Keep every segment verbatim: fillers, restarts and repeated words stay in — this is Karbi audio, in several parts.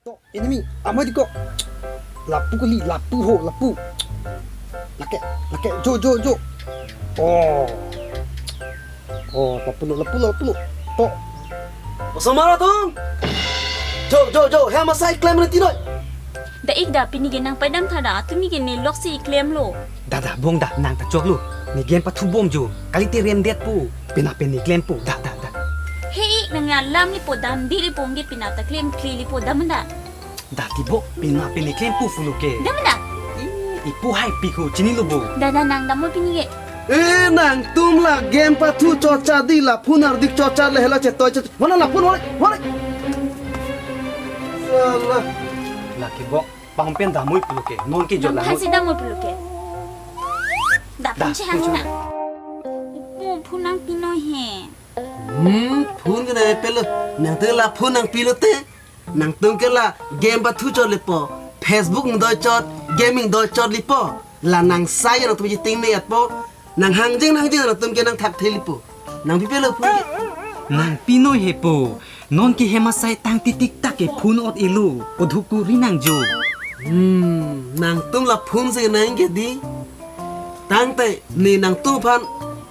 To, enemy, amoi di ko. Lapu kali, lapu ho, lapu. Lake, lake, jo, jo, jo. Oh. Oh, lapu lo, lapu lo, lapu lo. To. Osomar atum. Jo, jo, jo, hem asai klem reti noi. Da ik da pini ke nangpaidam tha da, tumi ke ne loksi klemlo. Da da bong da nang ta choklo. Ne game pathu bom jo. Kalite remdetpo. Pina pen ne klempo. Da da da. He ik nang ya lamlipo, damdilipo, nge pina ta klemkle lipo, dam da. Da ti bo, pina pen ne klempo pulo ke. Dam da. I, ipu hai pi ko chinilo bo. Da da nang dam mo pini ke. Eh, nangtum la game pathu chot chot di, la phone ardik chot chot le hela chetoi chot. Mana la phone, hore, hore. Salah. Lake bo. Pang pen damoi pulo ke, non ke jot Nang lang. Phan si damoi pulo ke. Da Da, phan si hang phan si na. Opo phone nangpi noi he. Hmm, phone ke nangpilo. Nangtum la phone nangpilo te. Nangtum ke la game pathu chot lepo. Facebook ingdoi chot, game ingdoi chot lepo. La nang sai nangtum ji ting me atpo. Nang hangjing nang hangjing nangtum ke nang thakthelipo. Nang pipelo phone ke. Nangpi noi hepo. Non ke hem asai tang titik tak ke phone ot elo. Podhuku ri nang jo. Hmm, nangtum la phone si nang ke di. Tangte ne nangtum aphan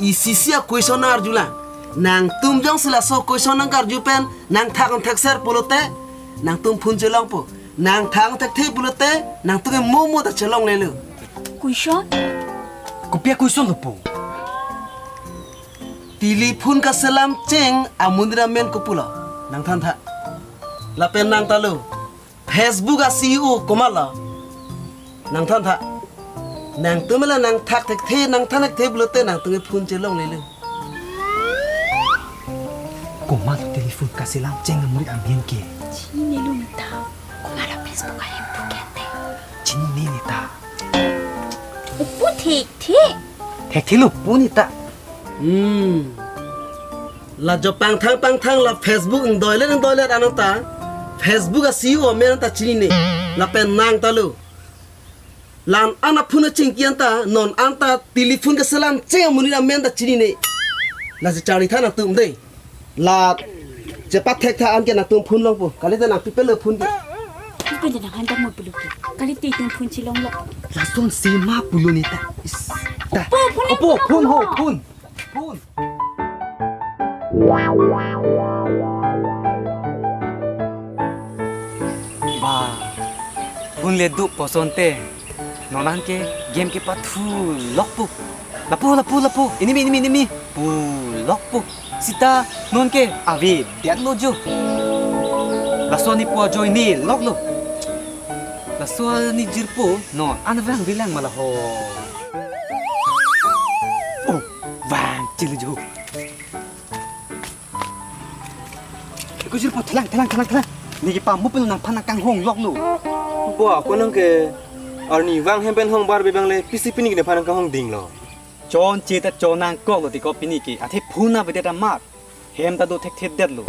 isi isi a question arjulang. Nangtum jongsi laso question nangkarju pen nang thak nang thakser pulote nangtum phone chelongpo. Nang thak nang thekthe pulote nangtum ke momo ta chelonglelo. Question? Kopi a question lo po. Telephone kaselam cheng amonit amen kopulo. Nang thantha. Lapen nang talo. Facebook a C E O komatlo. Nang thantha. Nangtum la nang thak thekthe, nang than thekthe pulote nangtum ke phone chelonglelo. Komatlo telephone kaselam cheng amonit amen ke. Chinilo neta. Komatlo Facebook a hem pu kente. Chinine neta. Opo thekthe. Thekthelo pu neta. Hmm. La jo pangthang pangthang la Facebook ingdoilet ingdoilet anang ta. Facebook a C E O amen ta chinine. Lapen nang talo. La-an a phone chingki anta, non anta telephone kaselam cheng amonit amen ta chinine. Lasi charli tha nangtum dei. La chepathek tha anke nangtum phone longpo. Kalite nang pipelo phone ke. Pipelo nang handa mo pulo ke. Kalite itum phone chelonglo. Lason sema pulo neta. Is. Ta. Opo, phone Opo, longpo, phone ho, phone. Phone. Phone. Ba. Phone le do pu asonte. Non anke game kepathu lokpo. Lapu, lapu, lapu. Enemy, enemy, enemy. Pu lokpo. Sita non ke avedetlo jo. Laso ne pu ajoy ne loklo. Laso ne jirpo non an vangvelang ma la ho. Oh, vangchelo jo. Ko jirpo thelang, thelang, thelang, thelang. Ne kepamupelo nangphan nangkanghong loklo. Bo ako nang ke arni vang hem pen hong bar bebang le pisi pini ke nephan nangkanghong dinglo. Chonche ta chon nangkoklo ti ko pini ke. Athe phone avedet amat. Hem ta do thekthedetlo.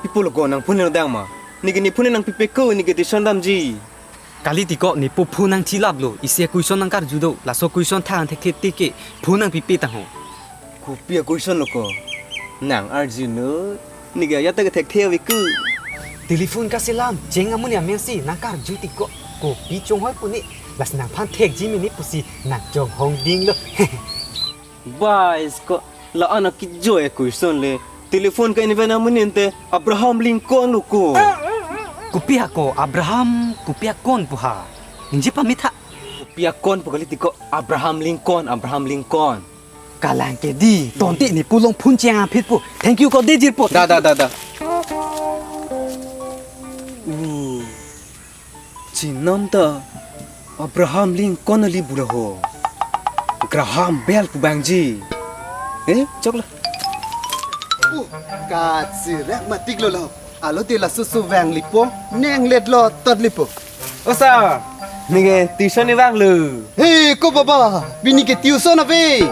Pi pulo ko nang phone lo dang ma. Ne ke ne phone nangpipe ko ne ke tuition damji. Kali ti ko ne pu phone nangthilaplo. Isi a question nangkarju do. Laso question tha nang thekthe ti ke phone nangpipe tang ho. Kopi a question lo ko. Nang arju noi. Ne ke ya ta ke thekthe ave ko. Telephone kaselam cheng amonit amen si nangkarju ti ko. Kopi chonghoi pu ne. Lasi nangphan thekji mene pusi nangchonghong dinglo. Ba is ko la-an a kijoy a question le. Telephone ka-invent amonit te Abraham Lincoln lo ko. Kopi ako Abraham, kopi akon pu ha. Ningje pame tha. Kopi akon pu kali ti ko Abraham Lincoln, Abraham Lincoln. Kalang ke di, tonte ne pu along phone cheng aphi po. Thank you ko de jirpo. Da, da, da, da. Uh. Chinam ta Abraham Lincoln ali bula ho. Graham Bell pu abang ji. Eh, choklo. Uh, kachirak matik lo lo. Alo de laso so vanglipo, nengletlo totlipo. O sir, ne ke tuition ne vanglo. He, ko baba, pini ke tuition ave.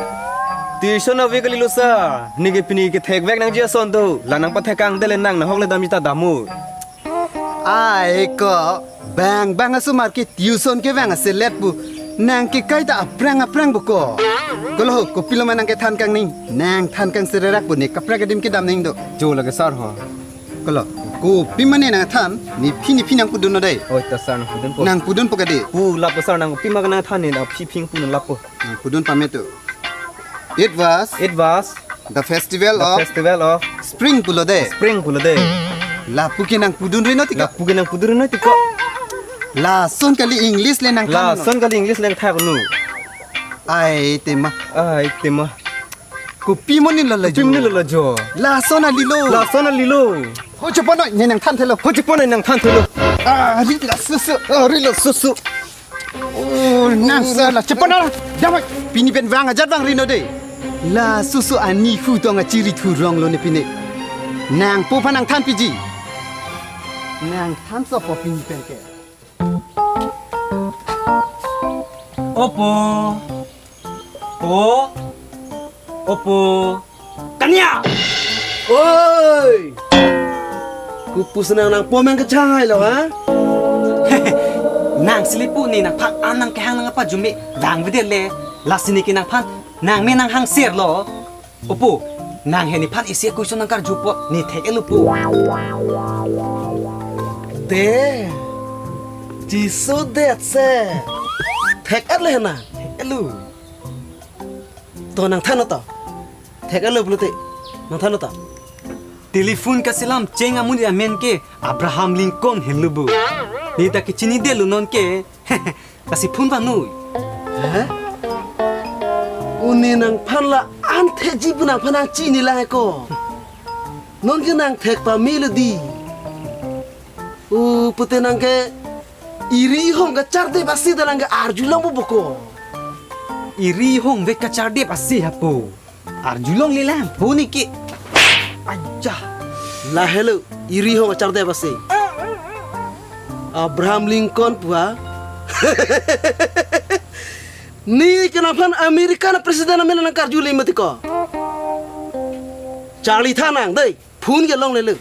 Tuition ave kalilo sir, ne ke pini kethekvek nangji ason do, la nangpathek kangdele nang nahok le damji ta dam mo. Ai ko, bang bang asomar ke tuition kevang aselet pu. Nang ke kaita aphrang aphrang pu ko. Kolo, kopilo ma nang kethan kangni. Nang than kangsererak pu ne kaprek adim kedam ning do. Jo lake sir ho. Kolo. Kopi mane nangthan, nephi nephi nangpudun lo dei. Oi, ta sir, nangpudunpo. Nangpudunpo kade. Pu lapu sir, nang kopi ma nangthan ne, aphi aphi nangpudun lapu. Nangpudun pame tu. It was It was the festival the of festival of spring pulo dei. Spring pulo dei. Lapu ke nangpudunri no tiko. Lapu ke nangpudunri no tiko. Lason kali English le nangthan no. Lason kali English le nangthan no. Ai tema. Ai tema. Kopi mane lo la jo. Kopi mane lo la jo. Lason alilo. Lason alilo. Ho chepon noi, ne nangthan thelo. Ho chepon noi, nangthan thelo. Ah, ri la susu. Ah, ri la susu. Oh, nang sir la chepon noi. Damai. Pini pen vang ajat vangri no dei. La susu ani hu tong achiri thu rong lo ne pine. Nangpo aphan nangthan piji. Nangthan sopo pini pen ke. Opo. Po. Opo. Tania! Oi! Kopusi nang nangpo amen kachang hai lo, ha? Nang si le pu ne nangphan an nangkehang nangpajume vangvedet le, lasi ne ke nangphan nangmen nanghang sir lo. Opo, nang he nephan isi a-question nangkarju apot ne thek-et lo pu. De, chiso det se. Thek-et le he nang. Thek-et lo. To nangthan non to. Thek-et lo pulote. Nangthan non to. Telephone kaselam cheng amonit amen ke Abraham Lincoln henlo bo. Ne ta kechinidetlo non ke. Lasi phone vannoi. He? Une nangphan la-an thekji pu nangphan nangchini lang ko. Non ke nang thek pamelo dei. O pute nang ke eri hong kacharde basi ta nang ke arjulong bo boko. Eri hong ve kacharde basi hapu. Arjulongle lang, phone ke. Aja. Lahelo, eri hong kacharde basi. Abraham Lincoln pu ha. Ne ke nangphan American president amen nangkarjule mati ko. Charlie than nang, dei, phone ke longlelo.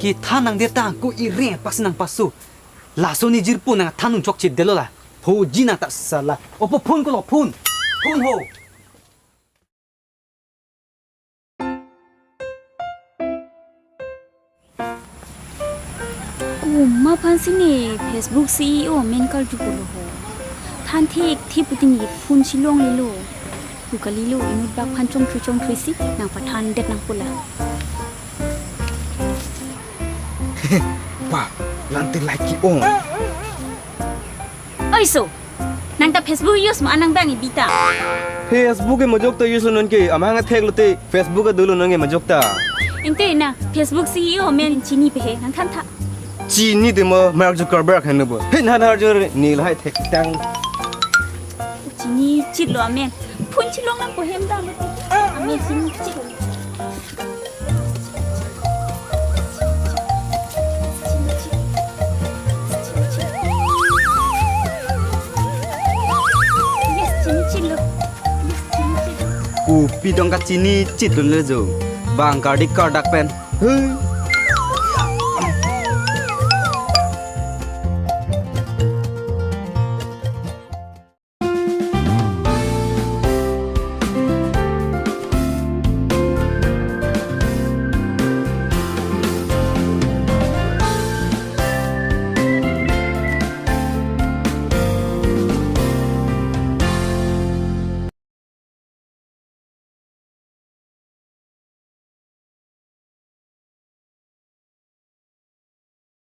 Kethan nangdet ta ko ire pas nangpaso. Laso ne jirpo nangthan un chokchedetlo la. Phoji nang ta sala. Opo phone ko lo phone. Phone ho. Komat aphansi ne Facebook C E O amen karju pulo ho. Than thekthe putin ne phone si longlelo. Pu kalilo inut bak aphan chongthui chongthuisi nangpathandet nangpo la. Ba, lante like ki-ong. Oi so, nang ta Facebook use ma nang bang ibita. Facebook ke majok ta use lo non ke, amahang athek lote Facebook adolo non ke majok ta. Ante na, Facebook C E O amen chini pe he, nangthan tha. Chini de mo Mark Zuckerberg henlo bo. He na na jo ni lahai thektang. Chini chit lo amen. Phone si long nangpo hem dam. Amen chini chit. Yes, chini chit lo. Yes, chini chit lo. Kopi tong kachini chit lo le jo. Bang kardi kardak pen. He.